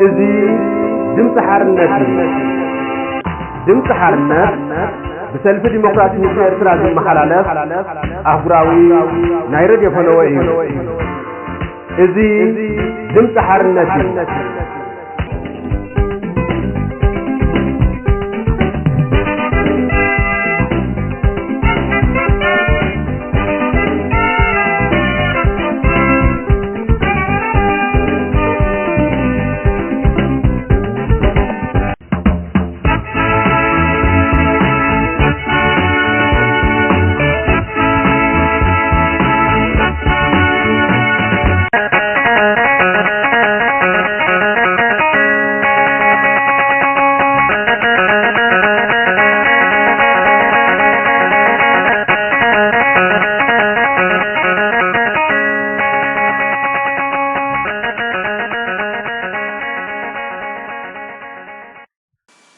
እዚ ድምፂ ሓርነት እዩ። ድምፂ ሓርነት ብሰልፊ ዲሞክራሲ ህዝቢ ኤርትራ ዝመሓላለፍ ኣህጉራዊ ናይ ሬድዮ ፈነወ እዩ። እዚ ድምፂ ሓርነት እዩ።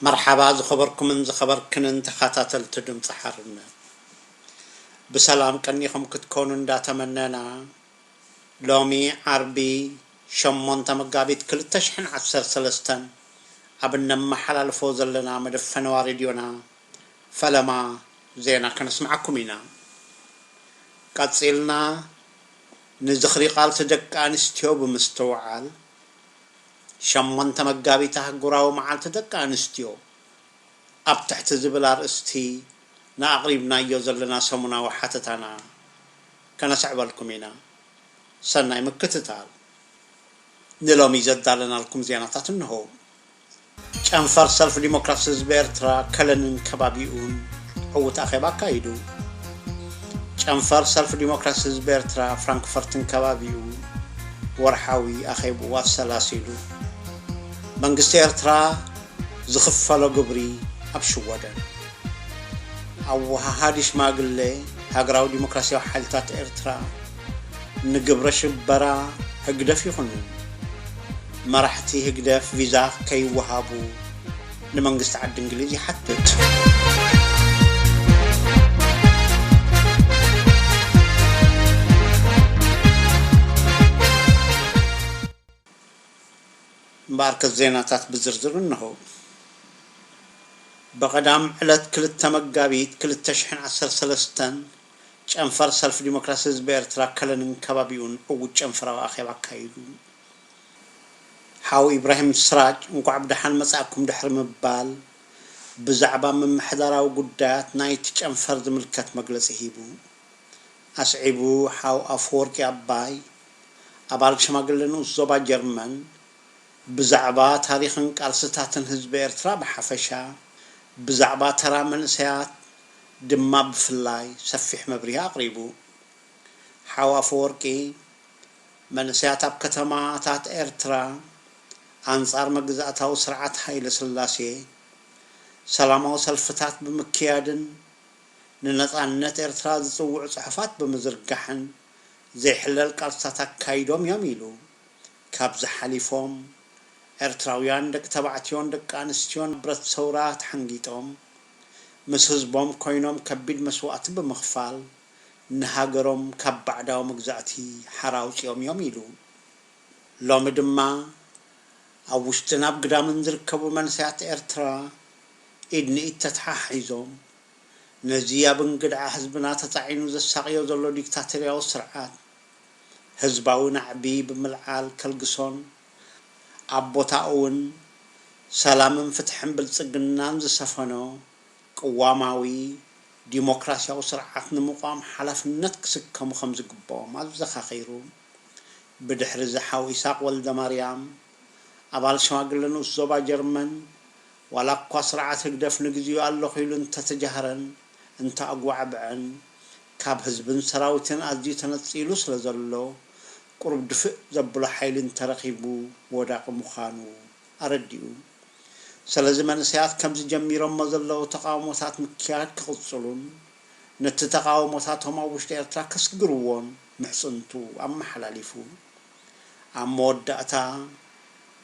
መርሓባ ዝኸበርኩምን ዝኸበርክንን ተኸታተልቲ ድምፂ ሓርነት፣ ብሰላም ቀኒኹም ክትኮኑ እንዳተመነና፣ ሎሚ ዓርቢ ሸሞንተ መጋቢት ክልተ ሽሕን ዓሰርተ ሰለስተን ኣብ እነመሓላልፎ ዘለና መደብ ፈነዋ ሬድዮና ፈለማ ዜና ከነስምዓኩም ኢና። ቀጺልና ንዝኽሪ ቃልሲ ደቂ ኣንስትዮ ብምስትውዓል፣ ሸሞንተ መጋቢት ኣህጉራዊ መዓልቲ ደቂ ኣንስትዮ ኣብ ትሕቲ ዝብል ኣርእስቲ ንኣቕሪብናዮ ዘለና ሰሙናዊ ሓተታና ከነስዕበልኩም ኢና። ሰናይ ምክትታል። ንሎሚ ዘዳለናልኩም ዜናታት እንሆ። ጨንፈር ሰልፊ ዲሞክራሲ ህዝቢ ኤርትራ ከለንን ከባቢኡን ዕዉት ኣኼባ ኣካይዱ። ጨንፈር ሰልፊ ዲሞክራሲ ህዝቢ ኤርትራ ፍራንክፈርትን ከባቢኡ ወርሓዊ ኣኼብኡ ኣሰላሲሉ። መንግስቲ ኤርትራ ዝኽፈሎ ግብሪ ኣብ ሽወደን። ኣወሃሃዲ ሽማግሌ ሃገራዊ ዲሞክራሲያዊ ሓይልታት ኤርትራ ንግብረ ሽበራ ህግደፍ ይኹንን። መራሕቲ ህግደፍ ቪዛ ከይወሃቡ ንመንግስቲ ዓዲ እንግሊዝ ይሓትት። እምበኣርከስ ዜናታት ብዝርዝር እንሆ። ብቐዳም ዕለት ክልተ መጋቢት ክልተ ሽሕን ዓሰርተ ሰለስተን ጨንፈር ሰልፊ ዲሞክራሲ ህዝቢ ኤርትራ ከለንን ከባቢኡን ዕዉት ጨንፈራዊ ኣኼባ ኣካይዱ። ሓው ኢብራሂም ስራጅ እንኳዕ ብደሓን መጻእኩም ድሕሪ ምባል፣ ብዛዕባ ምምሕዳራዊ ጉዳያት ናይቲ ጨንፈር ዝምልከት መግለጺ ሂቡ። ኣስዒቡ፣ ሓው ኣፈወርቂ ኣባይ፣ ኣባል ሽማግለ ንኡስ ዞባ ጀርመን፣ ብዛዕባ ታሪኽን ቃልስታትን ህዝቢ ኤርትራ ብሓፈሻ፣ ብዛዕባ ተራ መንእሰያት ድማ ብፍላይ ሰፊሕ መብርሂ ኣቕሪቡ። ሓው ኣፈወርቂ፣ መንእሰያት ኣብ ከተማታት ኤርትራ ኣንጻር መግዛእታዊ ስርዓት ሃይለ ስላሴ ሰላማዊ ሰልፍታት ብምክያድን ንነጻነት ኤርትራ ዝጽውዑ ጽሑፋት ብምዝርጋሕን ዘይሕለል ቃልስታት ኣካይዶም እዮም ኢሉ። ካብዚ ሓሊፎም፣ ኤርትራውያን ደቂ ተባዕትዮን ደቂ ኣንስትዮን ብረት ሰውራ ተሓንጊጦም፣ ምስ ህዝቦም ኮይኖም ከቢድ መስዋእቲ ብምኽፋል፣ ንሃገሮም ካብ ባዕዳዊ መግዛእቲ ሓራ ኣውጺኦም እዮም ኢሉ። ሎሚ ድማ ኣብ ውሽጥን ኣብ ግዳምን ዝርከቡ መንእሰያት ኤርትራ ኢድ ንኢድ ተተሓሒዞም፣ ነዚ ኣብ እንግድዓ ህዝብና ተጻዒኑ ዘሳቕዮ ዘሎ ዲክታቶርያዊ ስርዓት፣ ህዝባዊ ናዕቢ ብምልዓል ከልግሶን፣ ኣብ ቦታኡ እውን ሰላምን ፍትሕን ብልጽግናን ዝሰፈኖ ቅዋማዊ ዲሞክራሲያዊ ስርዓት ንምቋም ሓላፍነት ክስከሙ ከም ዝግብኦም ኣዘኻኺሩ። ብድሕሪ እዚ ሓው ኢሳቕ ወልደማርያም፣ ኣባል ሽማግለ ንኡስ ዞባ ጀርመን፣ ዋላ እኳ ስርዓት ህግደፍ ንግዜኡ ኣለኹ ኢሉ እንተተጃህረን እንተኣጓዕብዐን፣ ካብ ህዝብን ሰራዊትን ኣዝዩ ተነጺሉ ስለ ዘሎ፣ ቁሩብ ድፍእ ዘብሎ ሓይሊ እንተረኺቡ ወዳቒ ምዃኑ ኣረዲኡ። ስለዚ መንእሰያት ከምዚ ጀሚሮሞ ዘለዉ ተቓውሞታት ምክያድ ክቕጽሉን ነቲ ተቓውሞታቶም ኣብ ውሽጢ ኤርትራ ከስግርዎን ምሕጽንቱ ኣመሓላሊፉ። ኣብ መወዳእታ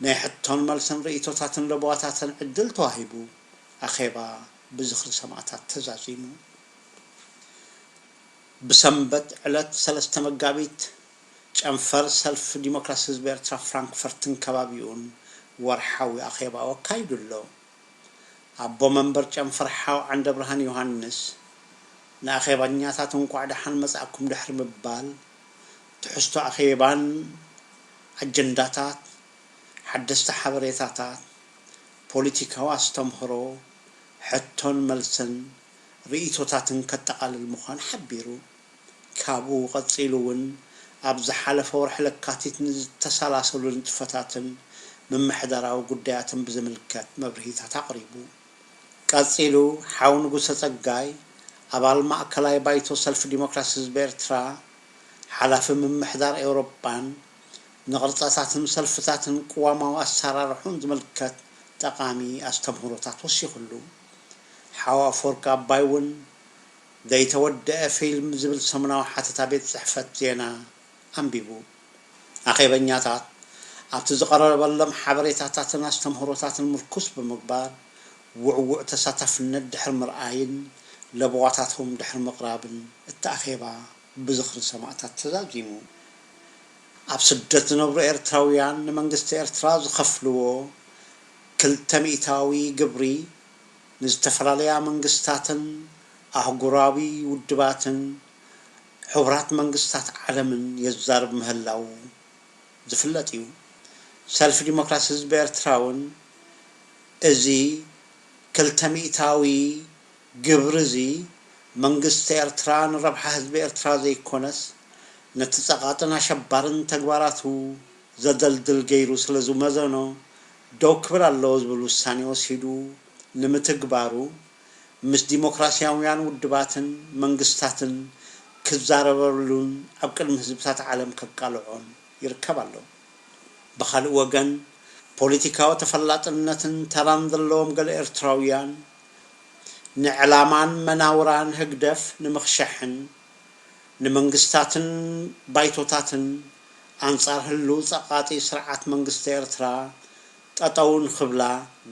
ናይ ሕቶን መልስን ርእይቶታትን ለበዋታትን ዕድል ተዋሂቡ ኣኼባ ብዝኽሪ ሰማእታት ተዛዚሙ። ብሰንበት ዕለት ሰለስተ መጋቢት ጨንፈር ሰልፊ ዲሞክራሲ ህዝቢ ኤርትራ ፍራንክፈርትን ከባቢኡን ወርሓዊ ኣኼባኡ ኣካይዱ ኣሎ። ኣቦ መንበር ጨንፈር ሓው ዓንደብርሃን ዮሃንስ ንኣኼባኛታት እንቋዕ ደሓን መጻእኩም ድሕሪ ምባል፣ ትሕዝቶ ኣኼባን ኣጀንዳታት፣ ሓደስቲ ሓበሬታታት፣ ፖለቲካዊ ኣስተምህሮ፣ ሕቶን መልስን ርእይቶታትን ከጠቓልል ምዃኑ ሓቢሩ። ካብኡ ቀጺሉ እውን ኣብ ዝሓለፈ ወርሒ ለካቲት ንዝተሰላሰሉ ንጥፈታትን ምምሕዳራዊ ጉዳያትን ብዝምልከት መብርሂታት ኣቕሪቡ። ቀጺሉ ሓው ንጉሰ ጸጋይ፣ ኣባል ማእከላይ ባይቶ ሰልፊ ዲሞክራሲ ህዝቢ ኤርትራ፣ ሓላፊ ምምሕዳር ኤውሮጳን ንቕርጻታትን ሰልፍታትን ቅዋማዊ ኣሰራርሑን ዝምልከት ጠቓሚ ኣስተምህሮታት ወሲኹሉ። ሓው ኣፈወርቂ ኣባይ እውን ዘይተወደአ ፊልም ዝብል ሰሙናዊ ሓተታ ቤት ጽሕፈት ዜና ኣንቢቡ። ኣኼበኛታት ኣብቲ ዝቐረበሎም ሓበሬታታትን ኣስተምህሮታትን ምርኩስ ብምግባር፣ ውዕዉዕ ተሳታፍነት ድሕሪ ምርኣይን ለበዋታቶም ድሕሪ ምቕራብን፣ እቲ ኣኼባ ብዝኽሪ ሰማእታት ተዛዚሙ። ኣብ ስደት ዝነብሩ ኤርትራውያን ንመንግስቲ ኤርትራ ዝኸፍልዎ ክልተ ሚእታዊ ግብሪ ንዝተፈላለያ መንግስታትን ኣህጉራዊ ውድባትን ሕቡራት መንግስታት ዓለምን የዛርብ ምህላዉ ዝፍለጥ እዩ። ሰልፊ ዲሞክራሲ ህዝቢ ኤርትራ እውን እዚ ክልተ ሚእታዊ ግብሪ እዚ መንግስቲ ኤርትራ ንረብሓ ህዝቢ ኤርትራ ዘይኮነስ ነቲ ጸቓጥን ኣሸባርን ተግባራቱ ዘደልድል ገይሩ ስለ ዝመዘኖ ደው ክብል ኣለዎ ዝብል ውሳኔ ወሲዱ ንምትግባሩ ምስ ዲሞክራሲያውያን ውድባትን መንግስታትን ክዛረበሉን ኣብ ቅድሚ ህዝብታት ዓለም ከቃልዖን ይርከብ ኣሎ። ብኻልእ ወገን፣ ፖለቲካዊ ተፈላጥነትን ተራን ዘለዎም ገለ ኤርትራውያን፣ ንዕላማን መናውራን ህግደፍ ንምኽሻሕን፣ ንመንግስታትን ባይቶታትን ኣንጻር ህሉው ጸቓጢ ስርዓት መንግስቲ ኤርትራ ጠጠው ንኽብላ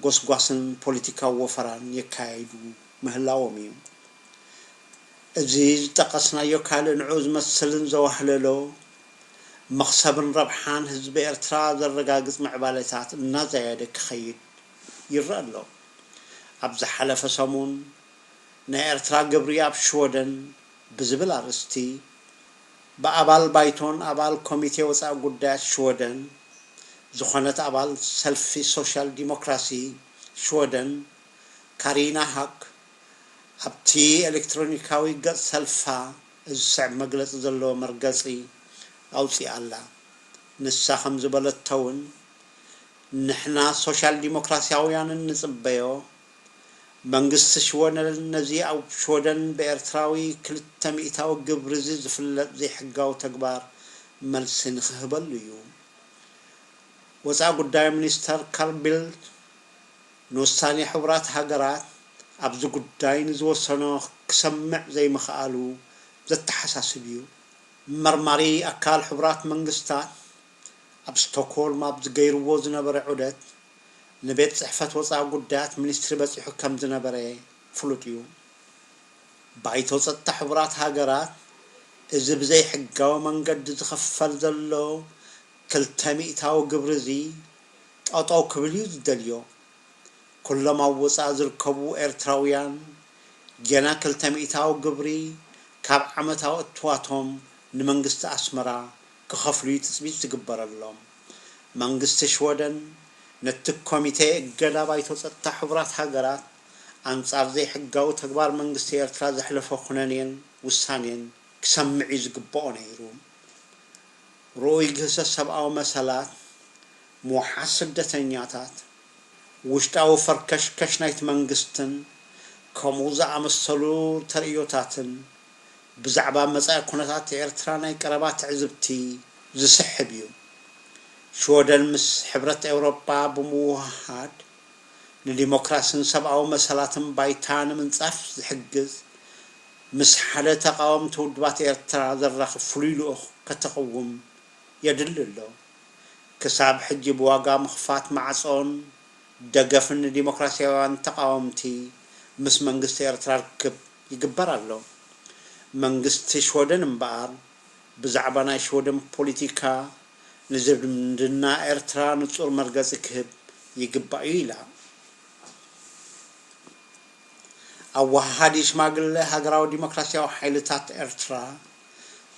ጎስጓስን ፖለቲካዊ ወፈራን የካይዱ ምህላዎም እዩ። እዚ ዝጠቐስናዮ ካልእ ንዕኡ ዝመስልን ዘዋህለሎ መኽሰብን ረብሓን ህዝቢ ኤርትራ ዘረጋግጽ ምዕባለታት እናዘያደ ክኸይድ ይረአ ኣሎ። ኣብ ዝሓለፈ ሰሙን ናይ ኤርትራ ግብሪ ኣብ ሽወደን ብዝብል ኣርእስቲ ብኣባል ባይቶን ኣባል ኮሚቴ ወጻኢ ጉዳያት ሽወደን ዝኾነት ኣባል ሰልፊ ሶሻል ዲሞክራሲ ሽወደን ካሪና ሃክ ኣብቲ ኤሌክትሮኒካዊ ገጽ ሰልፋ እዚ ዝስዕብ መግለጺ ዘለዎ መርገጺ ኣውጺኣ ኣላ። ንሳ ከም ዝበለቶ እውን፣ ንሕና ሶሻል ዲሞክራሲያውያን እንጽበዮ፣ መንግስቲ ሽወደን ነዚ ኣብ ሽወደን ብኤርትራዊ ክልተ ሚእታዊ ግብሪ እዚ ዝፍለጥ ዘይሕጋዊ ተግባር መልሲ ንኽህበሉ እዩ። ወጻኢ ጉዳይ ሚኒስተር ካርል ቢልት ንውሳኔ ሕቡራት ሃገራት ኣብዚ ጉዳይ ንዝወሰኖ ክሰምዕ ዘይምኽኣሉ ዘተሓሳስብ እዩ። መርማሪ ኣካል ሕቡራት መንግስታት ኣብ ስቶክሆልም ኣብ ዝገይርዎ ዝነበረ ዑደት ንቤት ጽሕፈት ወጻኢ ጉዳያት ሚኒስትሪ በጺሑ ከም ዝነበረ ፍሉጥ እዩ። ባይቶ ጸጥታ ሕቡራት ሃገራት እዚ ብዘይሕጋዊ መንገዲ ዝኽፈል ዘሎ ክልተ ሚእታዊ ግብሪ እዚ ጠጠው ክብል እዩ ዝደልዮ። ኩሎም ኣብ ወጻኢ ዝርከቡ ኤርትራውያን ጌና ክልተ ሚእታዊ ግብሪ ካብ ዓመታዊ እትዋቶም ንመንግስቲ ኣስመራ ክኸፍሉ እዩ ትጽቢት ዝግበረሎም። መንግስቲ ሽወደን ነቲ ኮሚቴ እገዳ ባይቶ ጸጥታ ሕቡራት ሃገራት ኣንጻር ዘይሕጋዊ ተግባር መንግስቲ ኤርትራ ዘሕለፎ ኩነኔን ውሳኔን ክሰምዕ እዩ ዝግብኦ ነይሩ። ርኡይ ግህሰት ሰብኣዊ መሰላት፣ ምውሓስ ስደተኛታት፣ ውሽጣዊ ፈርከሽከሽ ናይቲ መንግስትን ከምኡ ዝኣመሰሉ ተርእዮታትን ብዛዕባ መጻኢ ኩነታት ኤርትራ ናይ ቀረባ ትዕዝብቲ ዝስሕብ እዩ። ሽወደን ምስ ሕብረት ኤውሮጳ ብምውህሃድ ንዲሞክራስን ሰብኣዊ መሰላትን ባይታ ንምንጻፍ ዝሕግዝ ምስ ሓደ ተቓወምቲ ውድባት ኤርትራ ዘራኽብ ፍሉይ ልኡኽ ከተቕውም የድሊ ኣሎ። ክሳብ ሕጂ ብዋጋ ምኽፋት ማዕጾን ደገፍን ንዲሞክራሲያውያን ተቓወምቲ ምስ መንግስቲ ኤርትራ ርክብ ይግበር ኣሎ። መንግስቲ ሽወደን እምበኣር ብዛዕባ ናይ ሽወደን ፖሊቲካ ንዝምድና ኤርትራ ንጹር መርገጺ ክህብ ይግባእ እዩ ኢላ። ኣወሃሃዲ ሽማግለ ሃገራዊ ዲሞክራሲያዊ ሓይልታት ኤርትራ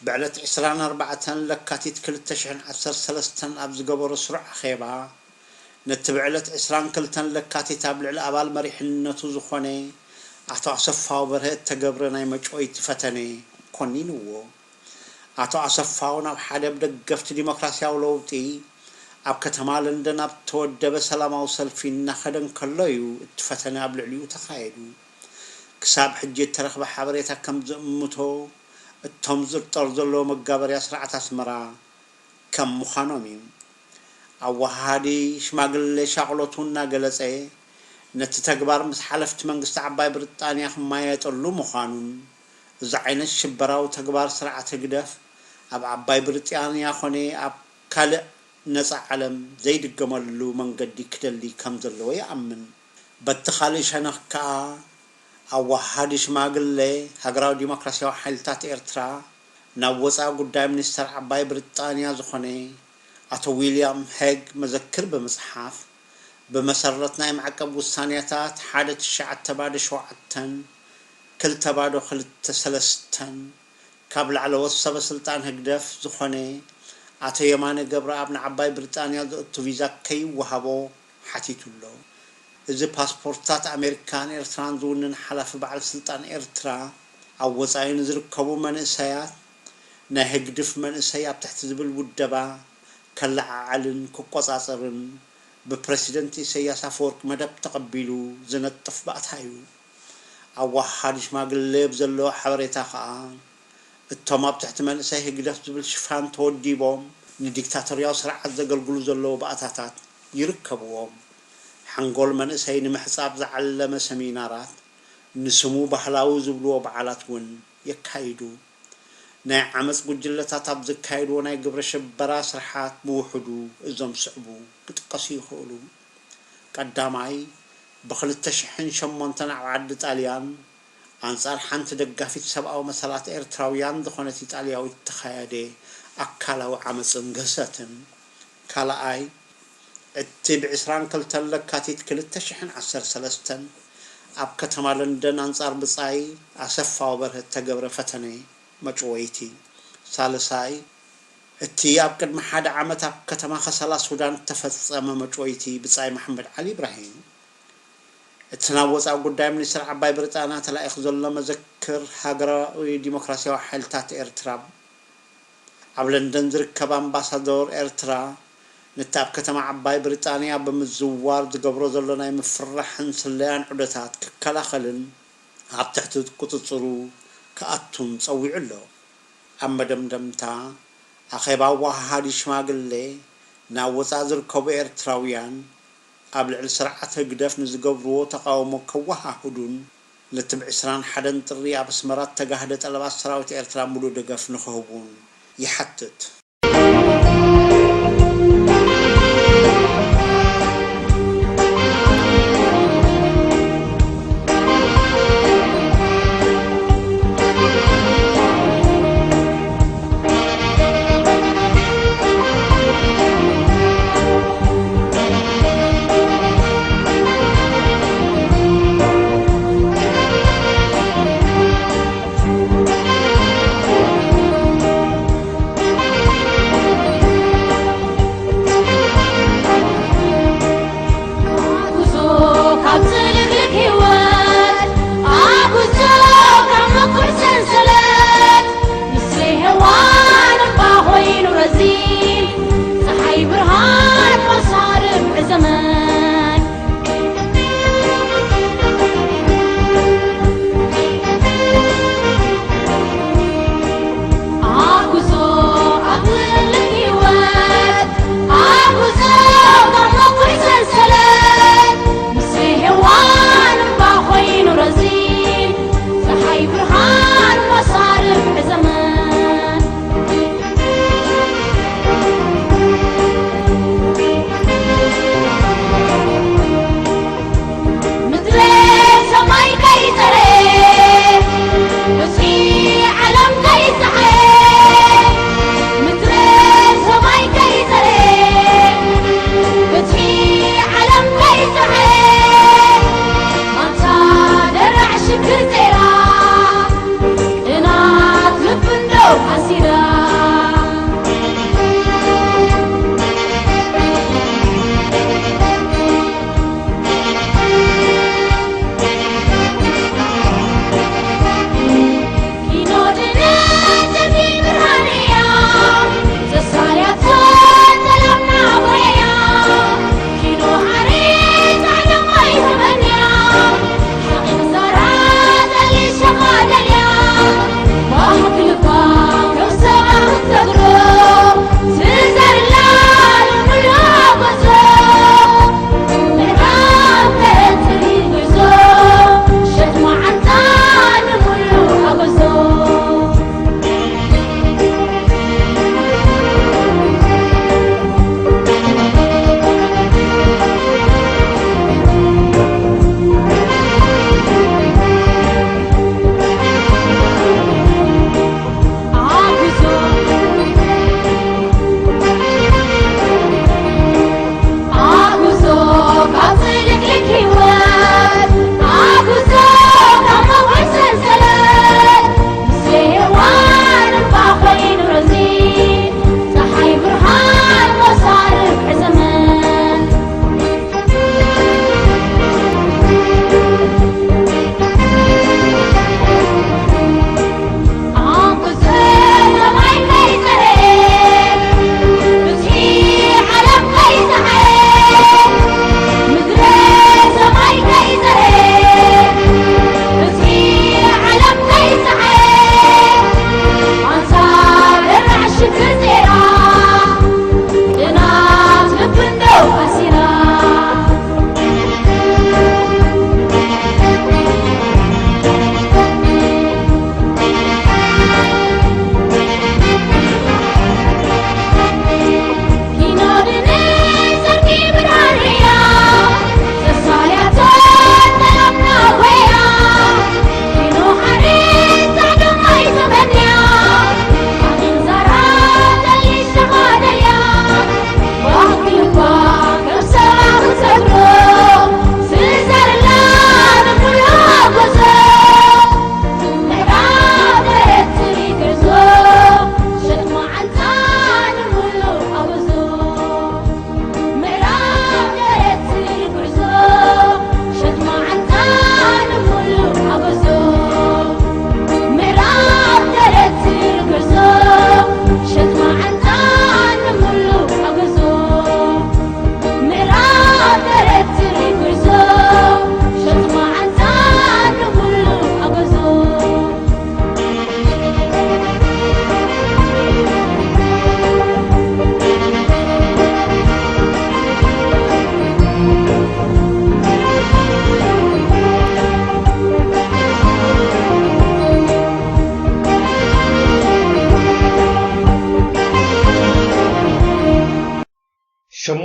ብዕለት ዕስራን ኣርባዕተን ለካቲት ክልተ ሽሕን ዓሰርተ ሰለስተን ኣብ ዝገበሮ ስሩዕ ኣኼባ፣ ነቲ ብዕለት ዕስራን ክልተን ለካቲት ኣብ ልዕሊ ኣባል መሪሕነቱ ዝኾነ ኣቶ ኣሰፋው በርሀ እተገብረ ናይ መጭወይቲ ፈተነ ኮኒንዎ። ኣቶ ኣሰፋው ናብ ሓደ ብደገፍቲ ዲሞክራሲያዊ ለውጢ ኣብ ከተማ ለንደን ኣብ እተወደበ ሰላማዊ ሰልፊ እናኸደ እንከሎ እዩ እቲ ፈተነ ኣብ ልዕሊኡ ተኻየዱ። ክሳብ ሕጂ እተረኽበ ሓበሬታ ከም ዝእምቶ፣ እቶም ዝጥርጠሩ ዘለዉ መጋበርያ ስርዓት ኣስመራ ከም ምዃኖም እዩ። ኣወሃሃዲ ሽማግለ ሻቕሎቱ እናገለጸ፣ ነቲ ተግባር ምስ ሓለፍቲ መንግስቲ ዓባይ ብሪጣንያ ክመያየጠሉ ምዃኑን፣ እዚ ዓይነት ሽበራዊ ተግባር ስርዓት ህግደፍ ኣብ ዓባይ ብሪጣንያ ኾነ ኣብ ካልእ ነጻ ዓለም ዘይድገመሉ መንገዲ ክደሊ ከም ዘለዎ ይኣምን። በቲ ካልእ ሸነኽ ከኣ፣ ኣወሃሃዲ ሽማግለ ሃገራዊ ዲሞክራሲያዊ ሓይልታት ኤርትራ ናብ ወጻኢ ጉዳይ ሚኒስተር ዓባይ ብሪጣንያ ዝኾነ ኣቶ ዊልያም ሄግ መዘክር ብምጽሓፍ፣ ብመሰረት ናይ ማዕቀብ ውሳኔታት ሓደ ትሽዓተ ባዶ ሸውዓተን ክልተ ባዶ ክልተ ሰለስተን ካብ ላዕለዎት ሰበ ስልጣን ህግደፍ ዝኾነ ኣቶ የማነ ገብረኣብ ንዓባይ ብሪጣንያ ዘእቱ ቪዛ ከይወሃቦ ሓቲቱ ኣሎ። እዚ ፓስፖርትታት ኣሜሪካን ኤርትራን ዝውንን ሓላፊ በዓል ስልጣን ኤርትራ፣ ኣብ ወጻኢ ንዝርከቡ መንእሰያት፣ ናይ ህግድፍ መንእሰይ ኣብ ትሕቲ ዝብል ውደባ ከለዓዕልን ክቆጻጸርን ብፕረሲደንት ኢሰያስ ኣፈወርቂ መደብ ተቐቢሉ ዝነጥፍ ባእታ እዩ። ኣወሃሃዲ ሽማግለ ብዘለዎ ሓበሬታ ከኣ፣ እቶም ኣብ ትሕቲ መንእሰይ ህግደፍ ዝብል ሽፋን ተወዲቦም ንዲክታቶርያዊ ስርዓት ዘገልግሉ ዘለዉ ባእታታት ይርከብዎም። ሓንጎል መንእሰይ ንምሕጻብ ዝዓለመ ሰሚናራት፣ ንስሙ ባህላዊ ዝብልዎ በዓላት እውን የካይዱ። ናይ ዓመጽ ጉጅለታት ኣብ ዘካየድዎ ናይ ግብረ ሽበራ ስርሓት ብውሕዱ እዞም ዝስዕቡ ክጥቀሱ ይኽእሉ። ቀዳማይ፣ ብኽልተ ሽሕን ሸሞንተን ኣብ ዓዲ ጣልያን ኣንጻር ሓንቲ ደጋፊት ሰብኣዊ መሰላት ኤርትራውያን ዝኾነት ኢጣልያዊት እተኻየደ ኣካላዊ ዓመጽን ግህሰትን። ካልኣይ፣ እቲ ብዕስራን ክልተን ለካቲት ክልተ ሽሕን ዓሰርተ ሰለስተን ኣብ ከተማ ለንደን ኣንጻር ብጻይ ኣሰፋ ወበርሀ እተገብረ ፈተነ መጭወይቲ። ሳልሳይ፣ እቲ ኣብ ቅድሚ ሓደ ዓመት ኣብ ከተማ ከሰላ ሱዳን እተፈጸመ መጭወይቲ ብጻይ መሓመድ ዓሊ ኢብራሂም። እቲ ናብ ወጻኢ ጉዳይ ሚኒስትር ዓባይ ብሪጣንያ ተላኢኹ ዘሎ መዘክር ሃገራዊ ዲሞክራሲያዊ ሓይልታት ኤርትራ፣ ኣብ ለንደን ዝርከብ ኣምባሳዶር ኤርትራ፣ ነቲ ኣብ ከተማ ዓባይ ብሪጣንያ ብምዝውዋር ዝገብሮ ዘሎ ናይ ምፍርራሕን ስለያን ዑደታት ክከላኸልን ኣብ ትሕቲ ቁጽጽሩ ክኣቱን ጸዊዑ ኣሎ። ኣብ መደምደምታ፣ ኣኼባ ኣወሃሃዲ ሽማግለ ናብ ወጻኢ ዝርከቡ ኤርትራውያን ኣብ ልዕሊ ስርዓት ህግደፍ ንዝገብርዎ ተቓውሞ ከወሃህዱን ነቲ ብዕስራን ሓደን ጥሪ ኣብ ኣስመራ እተጋህደ ጠለባት ሰራዊት ኤርትራ ምሉእ ደገፍ ንኽህቡን ይሓትት።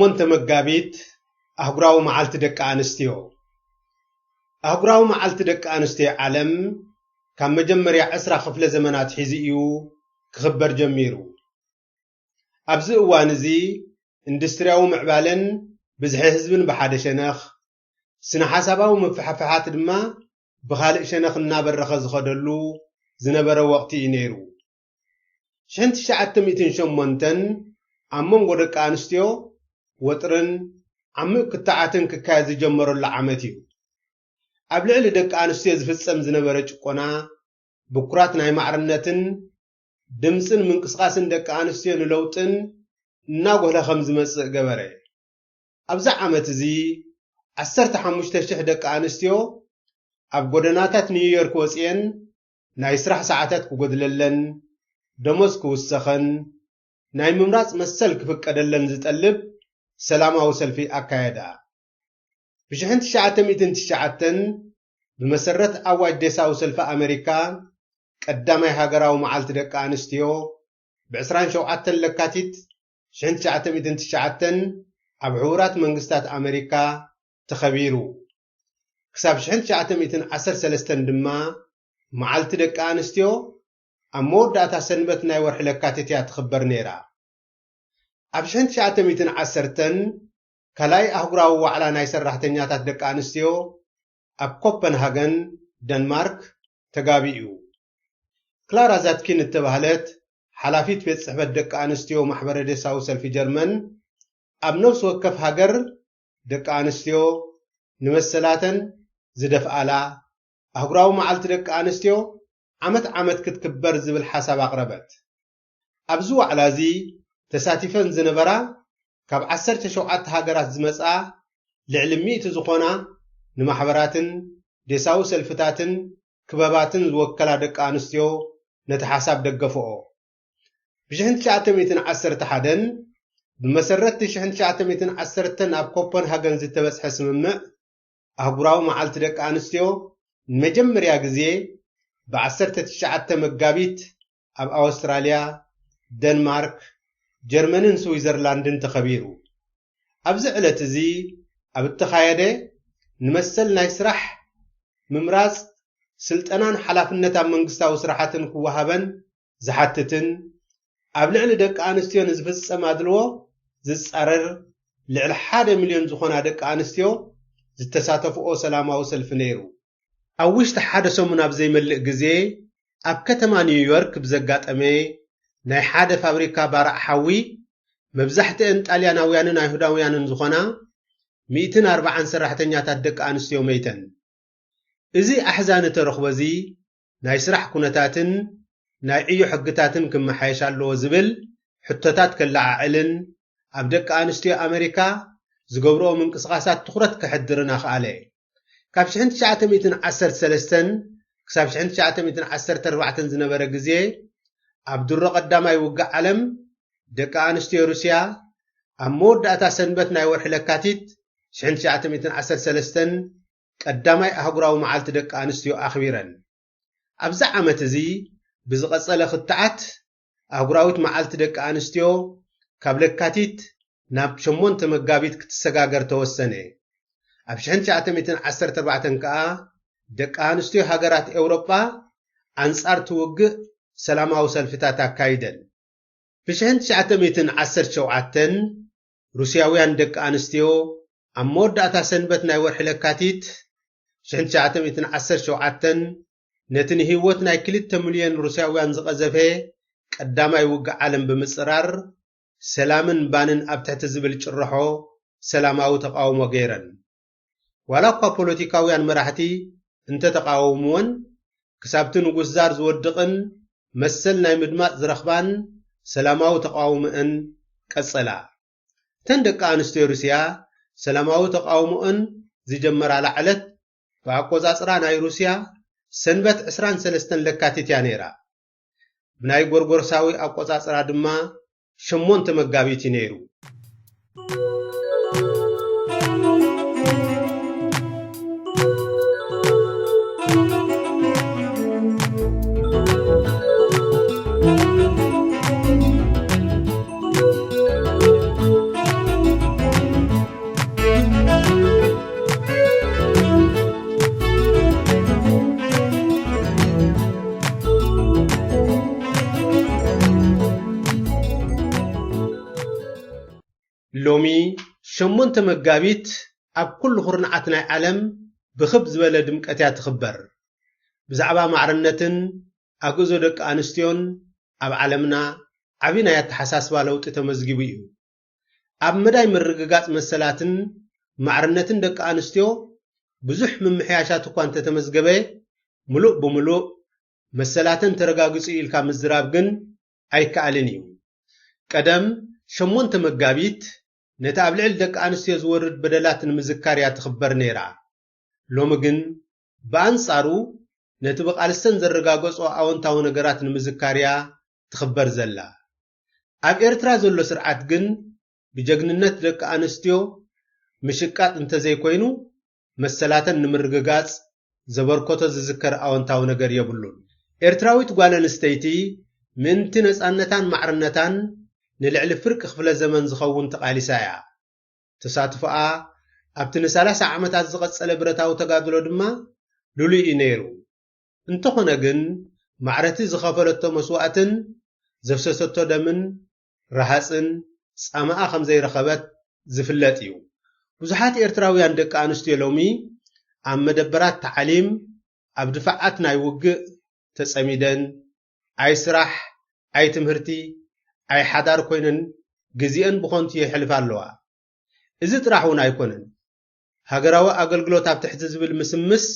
ሸሞንተ መጋቢት፣ ኣህጉራዊ መዓልቲ ደቂ ኣንስትዮ። ኣህጉራዊ መዓልቲ ደቂ ኣንስትዮ ዓለም ካብ መጀመርያ ዕስራ ክፍለ ዘመናት ሒዙ እዩ ክኽበር ጀሚሩ። ኣብዚ እዋን እዚ፣ ኢንዱስትርያዊ ምዕባለን ብዝሒ ህዝብን ብሓደ ሸነኽ፣ ስነ ሓሳባዊ ምፍሕፍሓት ድማ ብኻልእ ሸነኽ እናበረኸ ዝኸደሉ ዝነበረ ወቕቲ እዩ ነይሩ። ሽሕን ትሽዓተ ሚእትን ሸሞንተን ኣብ መንጎ ደቂ ኣንስትዮ ወጥርን ዓሚቕ ክትዓትን ክካየድ ዝጀመረሉ ዓመት እዩ። ኣብ ልዕሊ ደቂ ኣንስትዮ ዝፍጸም ዝነበረ ጭቆና፣ ብኩራት ናይ ማዕርነትን ድምጽን ምንቅስቓስን ደቂ ኣንስትዮ ንለውጥን እናጎህለ ከም ዝመጽእ ገበረ። ኣብዚ ዓመት እዚ፣ ዓሰርተ ሓሙሽተ ሽሕ ደቂ ኣንስትዮ ኣብ ጎደናታት ኒውዮርክ ወጺኤን፣ ናይ ስራሕ ሰዓታት ክጎድለለን፣ ደሞዝ ክውሰኸን፣ ናይ ምምራጽ መሰል ክፍቀደለን ዝጠልብ ሰላማዊ ሰልፊ ኣካየዳ። ብሽሕን ትሽዓተ ሚእትን ትሽዓተን፣ ብመሰረት ኣዋጅ ዴሳዊ ሰልፊ ኣመሪካ፣ ቀዳማይ ሃገራዊ መዓልቲ ደቂ ኣንስትዮ፣ ብዕስራን ሸውዓተን ለካቲት ሽሕን ትሽዓተ ሚእትን ትሽዓተን ኣብ ሕቡራት መንግስታት ኣመሪካ ተኸቢሩ። ክሳብ ሽሕን ትሽዓተ ሚእትን ዓሰርተ ሰለስተን ድማ፣ መዓልቲ ደቂ ኣንስትዮ ኣብ መወዳእታ ሰንበት ናይ ወርሒ ለካቲት እያ ትኽበር ነይራ። ኣብ ሽሕን ትሽዓተ ሚእትን ዓሰርተን፣ ካልኣይ ኣህጉራዊ ዋዕላ ናይ ሰራሕተኛታት ደቂ ኣንስትዮ ኣብ ኮፐንሃገን፣ ደንማርክ፣ ተጋቢኡ። ክላራ ዛትኪን እተባህለት ሓላፊት ቤት ጽሕፈት ደቂ ኣንስትዮ ማሕበረ ዴሳዊ ሰልፊ ጀርመን፣ ኣብ ነፍሲ ወከፍ ሃገር ደቂ ኣንስትዮ ንመሰላተን ዝደፍኣላ ኣህጉራዊ መዓልቲ ደቂ ኣንስትዮ ዓመት ዓመት ክትክበር ዝብል ሓሳብ ኣቕረበት። ኣብዚ ዋዕላ እዚ ተሳቲፈን ዝነበራ ካብ ዓሰርተ ሸውዓተ ሃገራት ዝመጽኣ ልዕሊ ሚእቲ ዝኾና ንማሕበራትን ዴሳዊ ሰልፍታትን ክበባትን ዝወከላ ደቂ ኣንስትዮ ነቲ ሓሳብ ደገፈኦ። ብሽሕን ትሽዓተ ሚእትን ዓሰርተ ሓደን ብመሰረት እቲ ሽሕን ትሽዓተ ሚእትን ዓሰርተን ኣብ ኮፐንሃገን ዝተበጽሐ ስምምዕ፣ ኣህጉራዊ መዓልቲ ደቂ ኣንስትዮ ንመጀመርያ ግዜ ብ ዓሰርተ ትሽዓተ መጋቢት ኣብ ኣውስትራልያ፣ ደንማርክ፣ ጀርመንን ስዊዘርላንድን ተኸቢሩ። ኣብዚ ዕለት እዚ ኣብ እተኻየደ ንመሰል ናይ ስራሕ ምምራጽ፣ ስልጠናን ሓላፍነት ኣብ መንግስታዊ ስራሓትን ክወሃበን ዝሓትትን ኣብ ልዕሊ ደቂ ኣንስትዮ ንዝፍጸም ኣድልዎ ዝጻረር ልዕሊ ሓደ ሚልዮን ዝኾና ደቂ ኣንስትዮ ዝተሳተፍኦ ሰላማዊ ሰልፊ ነይሩ። ኣብ ውሽጢ ሓደ ሰሙን ኣብ ዘይመልእ ግዜ ኣብ ከተማ ኒውዮርክ ብዘጋጠመ ናይ ሓደ ፋብሪካ ባርዕ ሓዊ መብዛሕትአን ጣልያናውያንን ኣይሁዳውያንን ዝኾና ሚእትን ኣርባዓን ሰራሕተኛታት ደቂ ኣንስትዮ መይተን። እዚ ኣሕዛኒ ተረኽቦ እዚ ናይ ስራሕ ኩነታትን ናይ ዕዮ ሕግታትን ክመሓየሽ ኣለዎ ዝብል ሕቶታት ከለዓዕልን ኣብ ደቂ ኣንስትዮ ኣመሪካ ዝገብርኦ ምንቅስቓሳት ትኹረት ከሕድርን ኣኽኣለ። ካብ ሽሕን ትሽዓተ ሚእትን ዓሰርተ ሰለስተን ክሳብ ሽሕን ትሽዓተ ሚእትን ዓሰርተ ኣርባዕተን ዝነበረ ግዜ፣ ኣብ ድሮ ቀዳማይ ውግእ ዓለም ደቂ ኣንስትዮ ሩስያ ኣብ መወዳእታ ሰንበት ናይ ወርሒ ለካቲት ሽሕን ትሽዓተ ሚእትን ዓሰርተ ሰለስተን ቀዳማይ ኣህጉራዊ መዓልቲ ደቂ ኣንስትዮ ኣኽቢረን። ኣብዚ ዓመት እዚ ብዝቐጸለ ክትዓት ኣህጉራዊት መዓልቲ ደቂ ኣንስትዮ ካብ ለካቲት ናብ ሸሞንተ መጋቢት ክትሰጋገር ተወሰነ። ኣብ ሽሕን ትሽዓተ ሚእትን ዓሰርተ ኣርባዕተን ከኣ ደቂ ኣንስትዮ ሃገራት ኤውሮጳ ኣንጻር እቲ ውግእ ሰላማዊ ሰልፍታት ኣካይደን። ብሽሕን ትሽዓተ ሚእትን ዓሰርተ ሸውዓተን ሩስያውያን ደቂ ኣንስትዮ ኣብ መወዳእታ ሰንበት ናይ ወርሒ ለካቲት ሽሕን ትሽዓተ ሚእትን ዓሰርተ ሸውዓተን ነቲ ንህይወት ናይ ክልተ ሚልዮን ሩስያውያን ዝቐዘፈ ቀዳማይ ውግእ ዓለም ብምጽራር፣ ሰላምን ባንን ኣብ ትሕቲ ዝብል ጭርሖ ሰላማዊ ተቓውሞ ገይረን። ዋላ እኳ ፖለቲካውያን መራሕቲ እንተተቓወምወን፣ ክሳብቲ ንጉስ ዛር ዝወድቕን መሰል ናይ ምድማጽ ዝረኽባን ሰላማዊ ተቓውሞአን ቀጸላ። እተን ደቂ ኣንስትዮ ሩስያ ሰላማዊ ተቓውሞአን ዝጀመራላ ዕለት ብኣቆጻጽራ ናይ ሩስያ ሰንበት ዕስራን ሰለስተን ለካቲት እያ ነይራ። ብናይ ጎርጎርሳዊ ኣቆጻጽራ ድማ ሸሞንተ መጋቢት እዩ ነይሩ። ሎሚ ሸሞንተ መጋቢት ኣብ ኩሉ ኩርናዓት ናይ ዓለም ብኽብ ዝበለ ድምቀት እያ ትኽበር። ብዛዕባ ማዕርነትን ኣግእዞ ደቂ ኣንስትዮን ኣብ ዓለምና ዓቢ ናይ ኣተሓሳስባ ለውጢ ተመዝጊቡ እዩ። ኣብ መዳይ ምርግጋጽ መሰላትን ማዕርነትን ደቂ ኣንስትዮ ብዙሕ ምምሕያሻት እኳ እንተተመዝገበ፣ ምሉእ ብምሉእ መሰላተን ተረጋጊጹ ኢልካ ምዝራብ ግን ኣይከኣልን እዩ። ቀደም ሸሞንተ መጋቢት ነቲ ኣብ ልዕሊ ደቂ ኣንስትዮ ዝወርድ በደላት ንምዝካር እያ ትኽበር ነይራ። ሎሚ ግን ብኣንጻሩ ነቲ ብቓልስተን ዘረጋገጾ ኣወንታዊ ነገራት ንምዝካር እያ ትኽበር ዘላ። ኣብ ኤርትራ ዘሎ ስርዓት ግን ብጀግንነት ደቂ ኣንስትዮ ምሽቃጥ እንተዘይኮይኑ መሰላተን ንምርግጋጽ ዘበርከቶ ዝዝከር ኣወንታዊ ነገር የብሉን። ኤርትራዊት ጓል ኣንስተይቲ ምእንቲ ነጻነታን ማዕርነታን ንልዕሊ ፍርቂ ክፍለ ዘመን ዝኸውን ተቓሊሳ እያ። ተሳትፎኣ ኣብቲ ንሰላሳ ዓመታት ዝቐጸለ ብረታዊ ተጋድሎ ድማ ልሉይ እዩ ነይሩ። እንተኾነ ግን ማዕረቲ ዝኸፈለቶ መስዋእትን ዘፍሰሰቶ ደምን ረሃጽን ጻማኣ ከም ዘይረኸበት ዝፍለጥ እዩ። ብዙሓት ኤርትራውያን ደቂ ኣንስትዮ ሎሚ ኣብ መደበራት ታዕሊም፣ ኣብ ድፋዓት ናይ ውግእ ተጸሚደን፣ ኣይ ስራሕ፣ ኣይ ትምህርቲ፣ ኣይ ሓዳር ኮይነን ግዜአን ብኾንቱ የሕልፋ ኣለዋ። እዚ ጥራሕ እውን ኣይኮነን። ሃገራዊ ኣገልግሎት ኣብ ትሕቲ ዝብል ምስምስ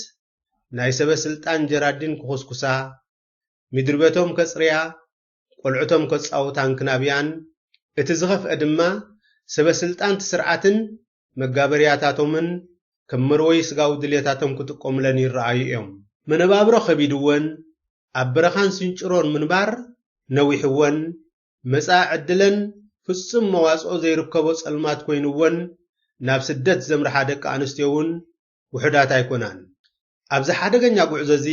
ናይ ሰበ ስልጣን ጀራዲን ክኹስኩሳ፣ ምድሪ ቤቶም ከጽርያ፣ ቆልዑቶም ከጻውታ እንክናብያን፣ እቲ ዝኸፍአ ድማ ሰበ ስልጣን እቲ ስርዓትን መጋበርያታቶምን ከም መርወይ ስጋዊ ድሌታቶም ክጥቀሙለን ይረኣዩ እዮም። መነባብሮ ከቢድወን ኣብ በረኻን ስንጭሮን ምንባር ነዊሕወን፣ መጻኢ ዕድለን ፍጹም መዋጽኦ ዘይርከቦ ጸልማት ኮይንወን ናብ ስደት ዘምርሓ ደቂ ኣንስትዮ እውን ውሑዳት ኣይኮናን። ኣብዚ ሓደገኛ ጉዕዞ እዚ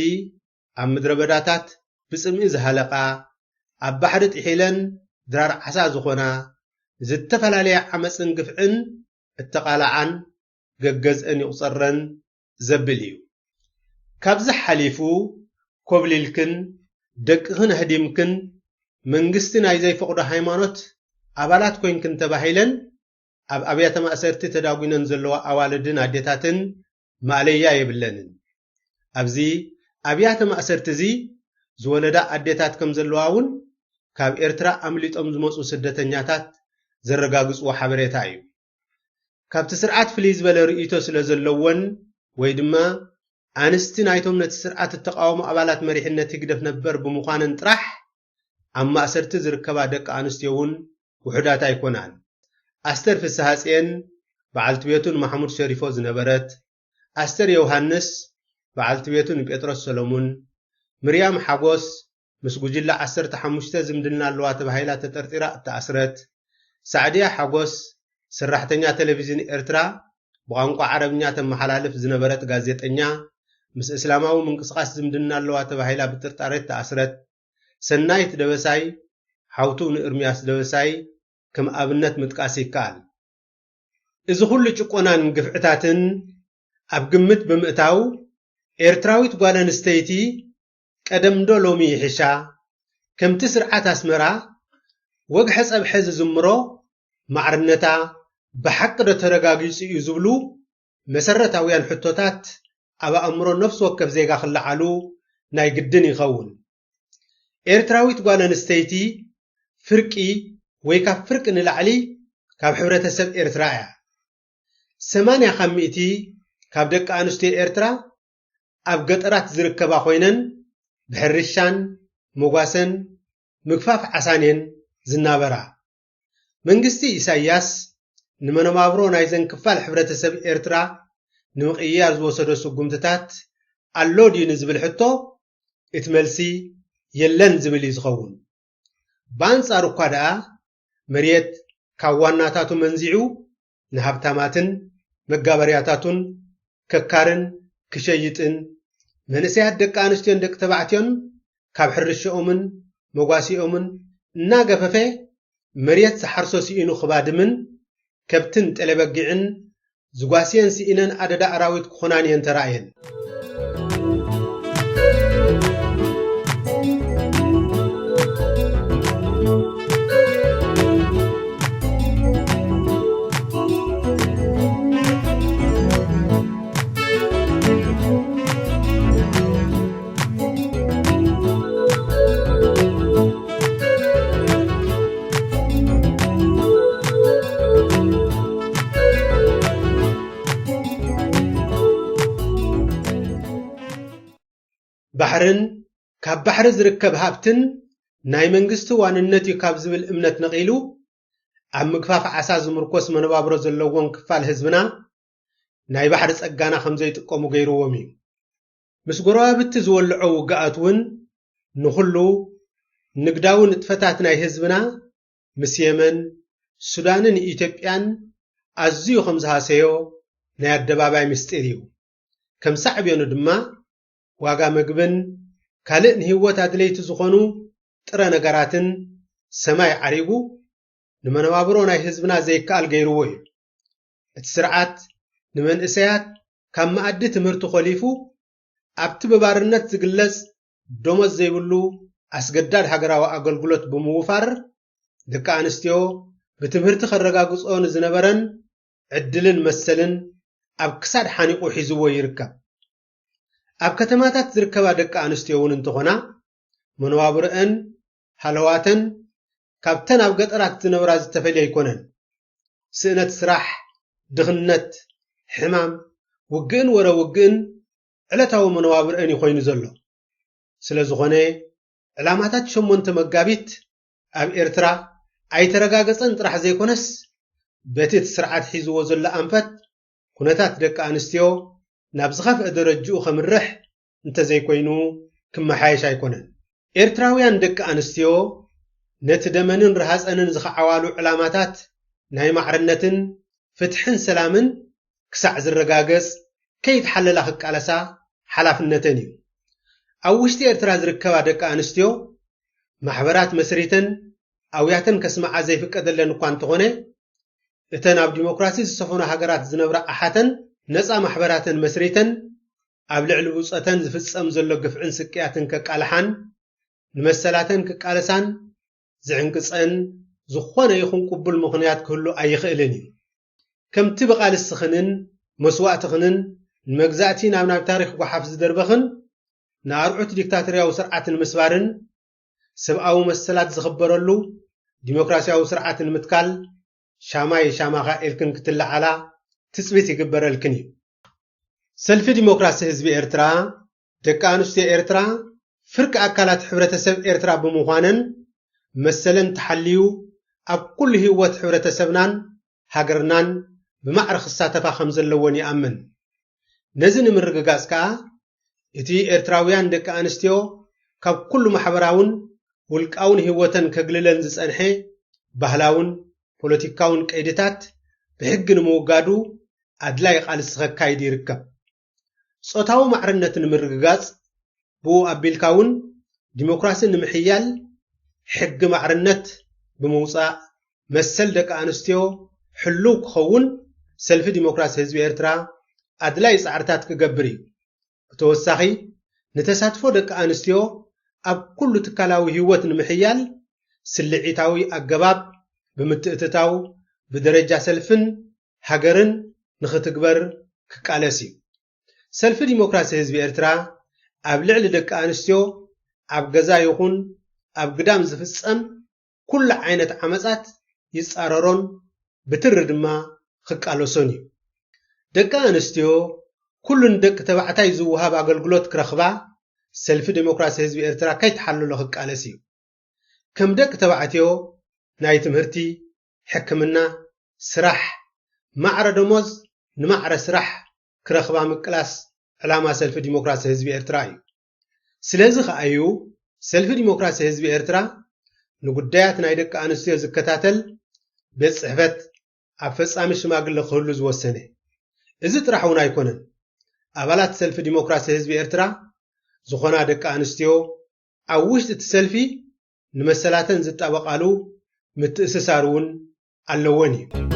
ኣብ ምድረ በዳታት ብጽምኢ ዝሃለቓ፣ ኣብ ባሕሪ ጥሒለን ድራር ዓሳ ዝኾና፣ ዝተፈላለየ ዓመጽን ግፍዕን እተቓልዓን ገገዝአን ይቑጸረን ዘብል እዩ። ካብዚ ሓሊፉ ኮብሊልክን ደቅኽን ኣህዲምክን መንግስቲ ናይ ዘይፈቕዶ ሃይማኖት ኣባላት ኮይንክን ተባሂለን ኣብ ኣብያተ ማእሰርቲ ተዳጒነን ዘለዋ ኣዋልድን ኣዴታትን ማእለያ የብለንን። ኣብዚ ኣብያተ ማእሰርቲ እዚ ዝወለዳ ኣዴታት ከም ዘለዋ እውን ካብ ኤርትራ ኣምሊጦም ዝመጹ ስደተኛታት ዘረጋግጽዎ ሓበሬታ እዩ። ካብቲ ስርዓት ፍልይ ዝበለ ርእይቶ ስለ ዘለወን ወይ ድማ ኣንስቲ ናይቶም ነቲ ስርዓት እተቓወሙ ኣባላት መሪሕነት ህግደፍ ነበር ብምዃነን ጥራሕ ኣብ ማእሰርቲ ዝርከባ ደቂ ኣንስትዮ እውን ውሑዳት ኣይኮናን። ኣስተር ፍስሃጽየን በዓልቲ ቤቱ ንማሕሙድ ሸሪፎ ዝነበረት፣ ኣስተር ዮሃንስ በዓልቲ ቤቱ ንጴጥሮስ ሰሎሙን፣ ምርያም ሓጎስ ምስ ጉጅለ ዓሰርተ ሓሙሽተ ዝምድና ኣለዋ ተባሂላ ተጠርጢራ እተኣስረት፣ ሳዕድያ ሓጎስ ሰራሕተኛ ቴሌቪዥን ኤርትራ ብቋንቋ ዓረብኛ ተመሓላልፍ ዝነበረት ጋዜጠኛ ምስ እስላማዊ ምንቅስቓስ ዝምድና ኣለዋ ተባሂላ ብጥርጣሬ እተኣስረት፣ ሰናይት ደበሳይ ሓውቱ ንእርምያስ ደበሳይ ከም ኣብነት ምጥቃስ ይከኣል። እዚ ኩሉ ጭቆናን ግፍዕታትን ኣብ ግምት ብምእታው ኤርትራዊት ጓል ኣንስተይቲ ቀደምዶ ሎሚ ይሕሻ፣ ከምቲ ስርዓት ኣስመራ ወግሐ ጸብሐ ዝዝምሮ ማዕርነታ ብሓቂ ዶ ተረጋጊጹ እዩ ዝብሉ መሰረታውያን ሕቶታት ኣብ ኣእምሮ ነፍሲ ወከፍ ዜጋ ክለዓሉ ናይ ግድን ይኸውን። ኤርትራዊት ጓል ኣንስተይቲ ፍርቂ ወይ ካብ ፍርቂ ንላዕሊ ካብ ሕብረተሰብ ኤርትራ እያ። ሰማንያ ካብ ሚእቲ ካብ ደቂ ኣንስትዮ ኤርትራ ኣብ ገጠራት ዝርከባ ኮይነን ብሕርሻን መጓሰን ምግፋፍ ዓሳን እየን ዝናበራ። መንግስቲ ኢሳያስ ንመነባብሮ ናይዘን ክፋል ሕብረተሰብ ኤርትራ ንምቕያር ዝወሰዶ ስጉምትታት ኣሎ ድዩ ንዝብል ሕቶ እቲ መልሲ የለን ዝብል እዩ ዝኸውን። ብኣንጻሩ እኳ ደኣ መሬት ካብ ዋናታቱ መንዚዑ ንሃብታማትን መጋበርያታቱን ከካርን ክሸይጥን መንእሰያት ደቂ ኣንስትዮን ደቂ ተባዕትዮን ካብ ሕርሽኦምን መጓሲኦምን እናገፈፈ መሬት ዝሓርሶ ስኢኑ ክባድምን ከብትን ጤለበጊዕን ዝጓስየን ስኢነን ኣደዳ ኣራዊት ክኾናን እየን ተራእየን። ባሕርን ካብ ባሕሪ ዝርከብ ሃብትን ናይ መንግስቲ ዋንነት እዩ ካብ ዝብል እምነት ነቒሉ፣ ኣብ ምግፋፍ ዓሳ ዝምርኮስ መነባብሮ ዘለዎን ክፋል ህዝብና ናይ ባሕሪ ጸጋና ከም ዘይጥቀሙ ገይርዎም እዩ። ምስ ጎረባብቲ ዝወልዖ ውግኣት እውን ንኹሉ ንግዳዊ ንጥፈታት ናይ ህዝብና ምስ የመን፣ ሱዳንን ኢትዮጵያን ኣዝዩ ከም ዝሃሰዮ ናይ ኣደባባይ ምስጢር እዩ። ከም ሳዕቤኑ ድማ ዋጋ ምግብን ካልእ ንህይወት ኣድለይቲ ዝኾኑ ጥረ ነገራትን ሰማይ ዓሪጉ ንመነባብሮ ናይ ህዝብና ዘይከኣል ገይርዎ እዩ። እቲ ስርዓት ንመንእሰያት ካብ መኣዲ ትምህርቲ ኮሊፉ ኣብቲ ብባርነት ዝግለጽ ደሞዝ ዘይብሉ ኣስገዳድ ሃገራዊ ኣገልግሎት ብምውፋር ደቂ ኣንስትዮ ብትምህርቲ ከረጋግጾ ንዝነበረን ዕድልን መሰልን ኣብ ክሳድ ሓኒቑ ሒዝዎ ይርከብ። ኣብ ከተማታት ዝርከባ ደቂ ኣንስትዮ እውን እንተኾና መነባብርአን ሃለዋተን ካብተን ኣብ ገጠራት ዝነብራ ዝተፈልየ ኣይኮነን። ስእነት ስራሕ፣ ድኽነት፣ ሕማም፣ ውግእን ወረ ውግእን ዕለታዊ መነባብርአን እዩ ኮይኑ ዘሎ። ስለ ዝኾነ ዕላማታት ሸሞንተ መጋቢት ኣብ ኤርትራ ኣይተረጋገጸን ጥራሕ ዘይኮነስ በቲ እቲ ስርዓት ሒዝዎ ዘሎ ኣንፈት ኩነታት ደቂ ኣንስትዮ ናብ ዝኸፍአ ደረጅኡ ከምርሕ እንተዘይኮይኑ ክመሓየሽ ኣይኮነን። ኤርትራውያን ደቂ ኣንስትዮ ነቲ ደመንን ረሃጸንን ዝኸዓዋሉ ዕላማታት ናይ ማዕርነትን ፍትሕን ሰላምን ክሳዕ ዝረጋገጽ ከይተሓለላ ክቃለሳ ሓላፍነተን እዩ። ኣብ ውሽጢ ኤርትራ ዝርከባ ደቂ ኣንስትዮ ማሕበራት መስሪተን ኣውያተን ከስምዓ ዘይፍቀደለን እኳ እንተኾነ፣ እተን ኣብ ዲሞክራሲ ዝሰፈኑ ሃገራት ዝነብራ ኣሓተን ነጻ ማሕበራተን መስሪተን ኣብ ልዕሊ ብጾተን ዝፍጸም ዘሎ ግፍዕን ስቅያትን ከቃልሓን ንመሰላተን ክቃለሳን ዝዕንቅጸን ዝኾነ ይኹን ቅቡል ምኽንያት ክህሉ ኣይኽእልን እዩ። ከምቲ ብቓልስኽንን መስዋእትኽንን ንመግዛእቲ ናብ ናብ ታሪኽ ጓሓፍ ዝደርበኽን ንኣርዑት ዲክታቶርያዊ ስርዓት ንምስባርን ሰብኣዊ መሰላት ዝኽበረሉ ዲሞክራሲያዊ ስርዓት ንምትካል ሻማይ ሻማኻ ኢልክን ክትለዓላ ትጽቢት ይግበረልክን እዩ። ሰልፊ ዲሞክራሲ ህዝቢ ኤርትራ፣ ደቂ ኣንስትዮ ኤርትራ ፍርቂ ኣካላት ሕብረተሰብ ኤርትራ ብምዃነን መሰለን ተሓልዩ ኣብ ኩሉ ህይወት ሕብረተሰብናን ሃገርናን ብማዕረ ክሳተፋ ከም ዘለወን ይኣምን። ነዚ ንምርግጋጽ ከኣ እቲ ኤርትራውያን ደቂ ኣንስትዮ ካብ ኩሉ ማሕበራውን ውልቃውን ህይወተን ከግልለን ዝጸንሐ ባህላውን ፖለቲካውን ቀይድታት ብሕጊ ንምውጋዱ ኣድላይ ቃልሲ ከካይድ ይርከብ። ጾታዊ ማዕርነት ንምርግጋጽ ብኡ ኣቢልካ እውን ዲሞክራሲ ንምሕያል ሕጊ ማዕርነት ብምውጻእ መሰል ደቂ ኣንስትዮ ሕሉው ክኸውን ሰልፊ ዲሞክራሲ ህዝቢ ኤርትራ ኣድላይ ጻዕርታት ክገብር እዩ። ብተወሳኺ ንተሳትፎ ደቂ ኣንስትዮ ኣብ ኩሉ ትካላዊ ህይወት ንምሕያል ስልዒታዊ ኣገባብ ብምትእትታው ብደረጃ ሰልፍን ሃገርን ንኽትግበር ክቃለስ እዩ። ሰልፊ ዲሞክራሲ ህዝቢ ኤርትራ ኣብ ልዕሊ ደቂ ኣንስትዮ ኣብ ገዛ ይኹን ኣብ ግዳም ዝፍጸም ኩሉ ዓይነት ዓመጻት ይጻረሮን ብትሪ ድማ ክቃለሶን እዩ። ደቂ ኣንስትዮ ኩሉ ንደቂ ተባዕታይ ዝወሃብ ኣገልግሎት ክረኽባ ሰልፊ ዲሞክራሲ ህዝቢ ኤርትራ ከይተሓለሎ ክቃለስ እዩ። ከም ደቂ ተባዕትዮ ናይ ትምህርቲ፣ ሕክምና፣ ስራሕ፣ ማዕረ ደሞዝ ንማዕረ ስራሕ ክረኽባ ምቅላስ ዕላማ ሰልፊ ዲሞክራሲ ህዝቢ ኤርትራ እዩ። ስለዚ ከኣ እዩ ሰልፊ ዲሞክራሲ ህዝቢ ኤርትራ ንጉዳያት ናይ ደቂ ኣንስትዮ ዝከታተል ቤት ጽሕፈት ኣብ ፈጻሚ ሽማግለ ክህሉ ዝወሰነ። እዚ ጥራሕ እውን ኣይኮነን። ኣባላት ሰልፊ ዲሞክራሲ ህዝቢ ኤርትራ ዝኾና ደቂ ኣንስትዮ ኣብ ውሽጢ እቲ ሰልፊ ንመሰላተን ዝጣበቃሉ ምትእስሳር እውን ኣለወን እዩ።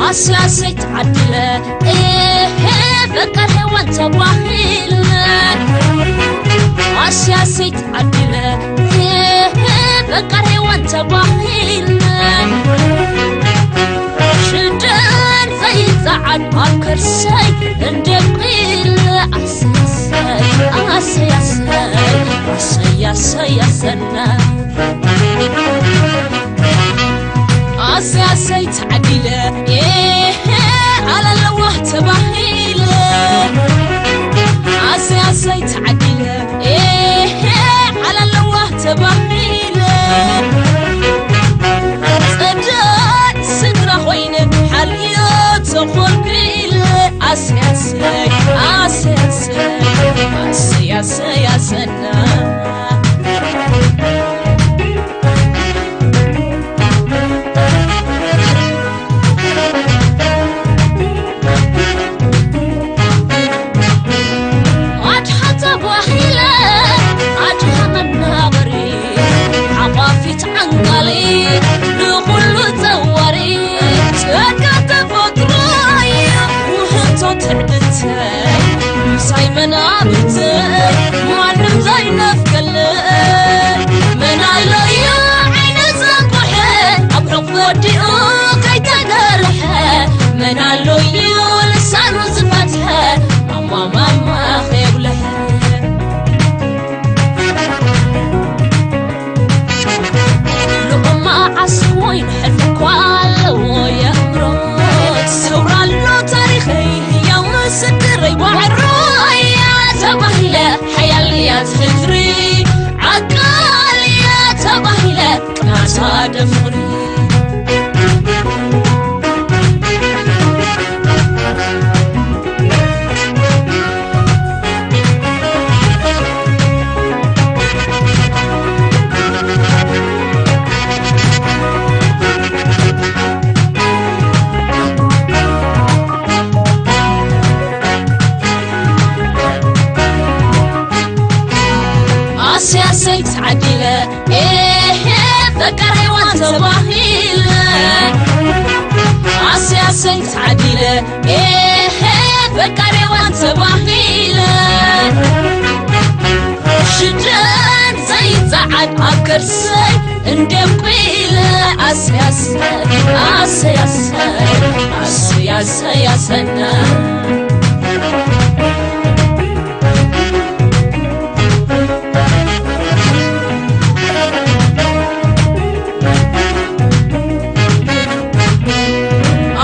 ኣስያሰይ ተዓዲለ፣ ኤሄ፣ ፈቃር ሄዋን ተባሂለ። ኣስያሰይ ተዓዲለ፣ ኤሄ፣ ፈቃር ሄዋን ተባሂለ። ሽደን ዘይጸዓድ ኣብ ከርሰይ እንደቂለ። ኣስያሰይ፣ ኣስያሰይ፣ ኣስያሰይ፣ ኣሰና። ኣሰይ ኣሰይ ተዓዲለ፣ ኤሄ፣ ዓላለዋ ተባሂለ። ኣሰይ ኣሰይ ተዓዲለ፣ ኤሄ፣ ዓላለዋ ተባሂለ። ጸዳል ስድራ ኮይነ፣ ሓልዮ ተኾንኩ ኢለ። ኣሰይ ኣሰይ፣ ኣሰይ ኣሰይ፣ ኣሰይ ኣሰይ ኣሰና። ኣድሃ ተባሂለ፣ ኣድሃ መናበሪ፣ ሓቋፊት ዓንጋሊ፣ ንኹሉ ዘዋሪ፣ ጸጋ ተፈጥሮይ፣ ውህብቶ ትዕድልተይ፣ ምሳይ መናብርተይ፣ ማንም ዘይነፍቀለይ። መን ኣሎ'ዩ ዓይኑ ዘንቁሐ፣ ኣብ ሕቑፍ ወዲኡ ከይተገርሐ? መን ኣሎ'ዩ ልሳኑ ዝፈትሐ፣ ማማ ማማ ከየጉልሐ? ልኡም መዓስ ኮይኑ ሕልሚ እኳ ኣለዎ የእምሮ። ሰውራ ኣሎ ታሪኸይ ህያው ምስክረይ፣ ዋዕሮ እያ ተባሂለ፣ ሓያል እያ ትሕድሪ፣ ዓቃል እያ ተባሂለ፣ ቅናሳ ደፍሪ። ኣሰይ ኣሰይ ተዓዲለ፣ ኤሄ፣ ፈቃር ሄዋን ተባሂለ። ኣሰይ ኣሰይ ተዓዲለ፣ ኤሄ፣ ፈቃር ሄዋን ተባሂለ። ሽደን ዘይጸዓድ ኣብ ከርሰይ እንደም ቁኢለ። ኣሰይ ኣሰይ፣ ኣሰይ ኣሰይ፣ ኣሰይ ኣሰይ ኣሰና።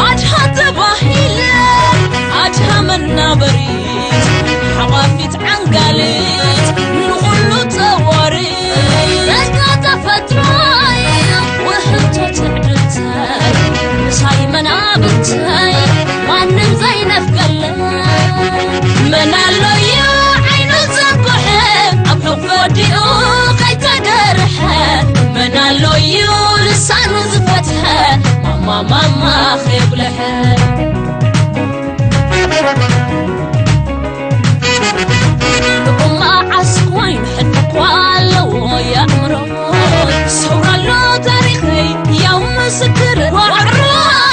ኣድሃ ተባሂለ፣ ኣድሃ መናበሪት፣ ሓቋፊት ዓንጋሊት፣ ንኹሉ ጸዋሪት፣ ጸጋ ተፈጥሮይ፣ ውህብቶ ትዕድልተይ፣ ምሳይ መናብርተይ፣ ማንም ዘይነፍገለይ። መን ኣሎ'ዩ ዓይኑ ዘንቁሐ፣ ኣብ ሕቑፍ ወዲኡ ከይተገርሐ? መን ኣሎ'ዩ ልሳኑ ዝፈትሐ፣ ማማ ማማ ከየጉልሐ? ልኡም መዓስ ኮይኑ ሕልሚ እኳ ኣለዎ የእምሮ። ሰውራ ኣሎ ታሪኸይ ያው ምስክር። ዋዕሮ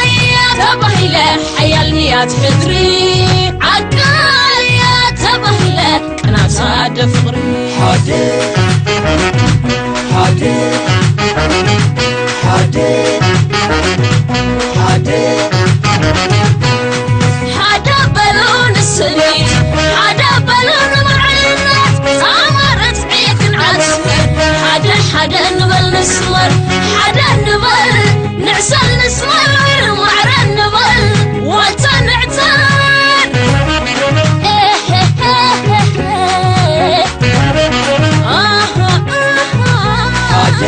እያ ተባሂለ፣ ሓያል ንያት ሕድሪ፣ ዓቃል እያ ተባሂለ፣ ቅናሳ ደፍቕሪ። ሓደ፣ ሓደ፣ ሓደ፣ ሓደ፣ ሓደ በሉ ንስኒት፣ ሓደ በሉ ንምዕርነት፣ ጻማ ርትዒ ክንዓት። ሓደ፣ ሓደ ንበል ንስመር፣ ሓደ ንበል ንዕሰል ንስመር፣ ማዕረ ንበል ዋልታ ንዕተር። ኣሃ፣ ኣሃ። ሓደ፣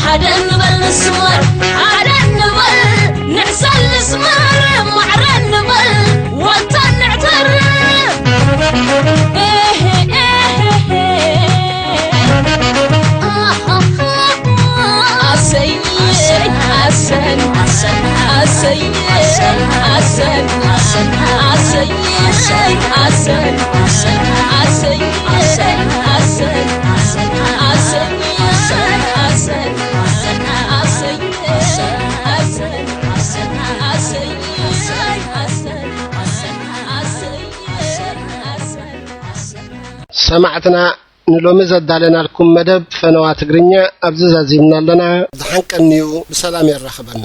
ሓደ እንበል ንስመር፣ ሓደ እንበል ንዕሰል፣ ንስመር ማዕረ እንበል ዋልታ ንዕተር። ኣሰይ ኣሰን ኣሰን ኣሰይ ኣሰን ኣሰይ ኣሰይ ኣሰይ ኣሰይ ሰማዕትና፣ ንሎሚ ዘዳለናልኩም መደብ ፈነዋ ትግርኛ ኣብዚ ዛዚምና ኣለና። ዝሓንቀንዩ ብሰላም የራኽበና።